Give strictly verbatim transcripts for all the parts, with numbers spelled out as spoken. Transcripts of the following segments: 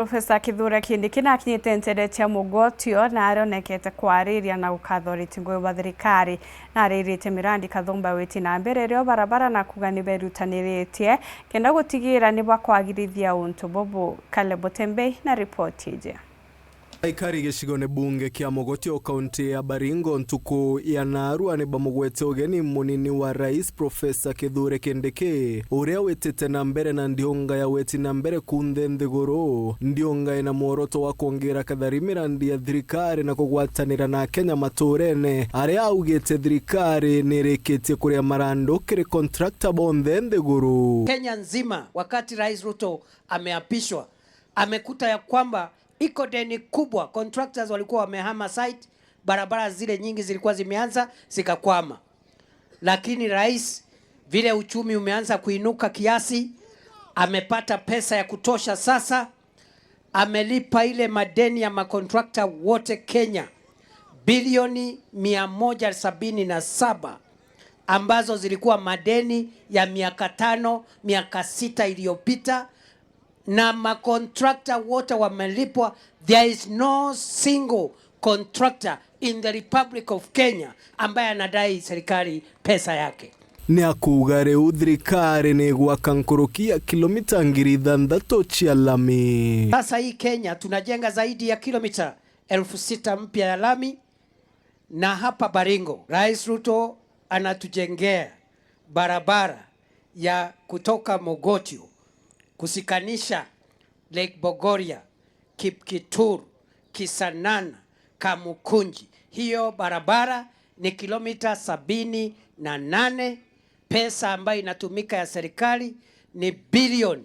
Profesa Kithure Kindiki nakinyite ntere cia Mogotio na aria onekete kwariria na gukatha uriti ngugi bwa thirikari. Na aririte mirandi kathumba witi na mbere rio barabara na kuuga ni berutaniritie kenda gutigira ni bakwagirithia untu bubu. Caleb Mutembei na ripoti iji. Aikari gicigone bunge kia Mogotio, kaunti ya Baringo, ntuku ya naarua ni bamugwete ugeni munini wa rais, Profesa Kithure Kindiki, uria witite na mbere na ndiunga ya weti na mbere kunthe nthiguru, ndiunga ina mworoto wa kwongeera kathari mirandi ya thirikari na kugwatanira na Akenya maturene, aria augite thirikari ni irikitie kuria marandu kiri contractor bonthe nthiguru. Kenya nzima, wakati Rais Ruto ameapishwa, amekuta ya kwamba iko deni kubwa. Contractors walikuwa wamehama site, barabara zile nyingi zilikuwa zimeanza zikakwama, lakini rais, vile uchumi umeanza kuinuka kiasi, amepata pesa ya kutosha sasa, amelipa ile madeni ya makontrakta wote Kenya, bilioni mia moja sabini na saba, ambazo zilikuwa madeni ya miaka tano, miaka sita iliyopita, na makontrakta wote wamelipwa. There is no single contractor in the Republic of Kenya ambaye anadai serikali pesa yake. Ni akuuga riu thirikari ni igwaka nkuruki ya kilomita ngiri ithanthatu cia lami. Sasa hii Kenya tunajenga zaidi ya kilomita elfu sita mpya ya lami, na hapa Baringo, Rais Ruto anatujengea barabara ya kutoka Mogotio kusikanisha Lake Bogoria, Kipkitur, Kisanana, Kamukunji. Hiyo barabara ni kilomita sabini na nane. Pesa ambayo inatumika ya serikali ni bilioni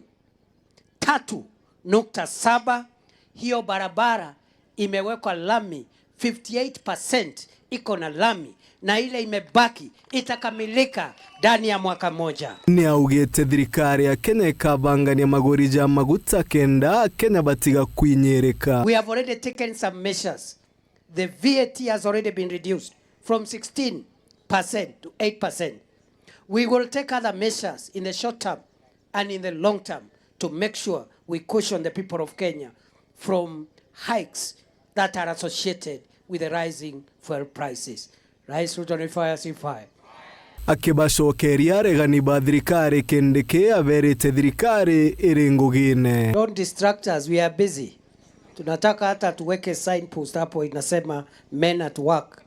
tatu nukta saba. Hiyo barabara imewekwa lami, fifty eight percent iko na lami, na ile imebaki itakamilika ndani ya mwaka moja. Ni augite thirikari ya Kenya ikabangania maguri ja maguta kenda Akenya batiga kwinyirika. We have already taken some measures. The V A T has already been reduced from sixteen percent to eight percent. We will take other measures in the short term and in the long term to make sure we cushion the people of Kenya from hikes that are associated with the rising fuel prices. Rais Ruto ni fire, si fire. Akibacokeria, aregani ba thirikari Kindiki aberite thirikari iri ngugine. Don't distract us, we are busy. Tunataka hata tuweke signpost hapo inasema men at work.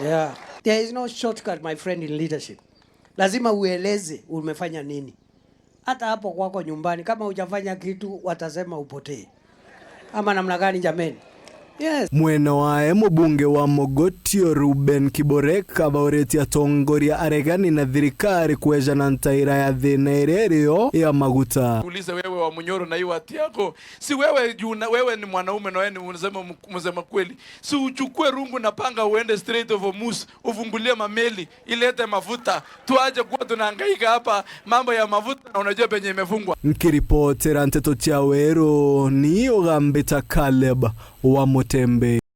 Yeah. There is no shortcut, my friend, in leadership. Lazima ueleze umefanya nini. Hata hapo kwako nyumbani, kama hujafanya kitu, watasema upotee. Ama namna gani jameni? Yes. Mwena wae, mubunge wa Mogotio Reuben Kiborek abauritie atongoria aregani na thirikari kwejana ntaira ya thina iria irio ya maguta. Ulize wewe wa Munyoro na hii wati yako. Si wewe juu na wewe ni mwanaume na wewe ni msema, msema kweli. Si uchukue rungu na panga uende Strait of Hormuz, ufungulie mameli, ilete mafuta. Tuache kuwa tunahangaika hapa mambo ya mafuta na unajua penye imefungwa. Nkiripotera nteto cia Weru, ni ugambita Caleb wa Mutembe.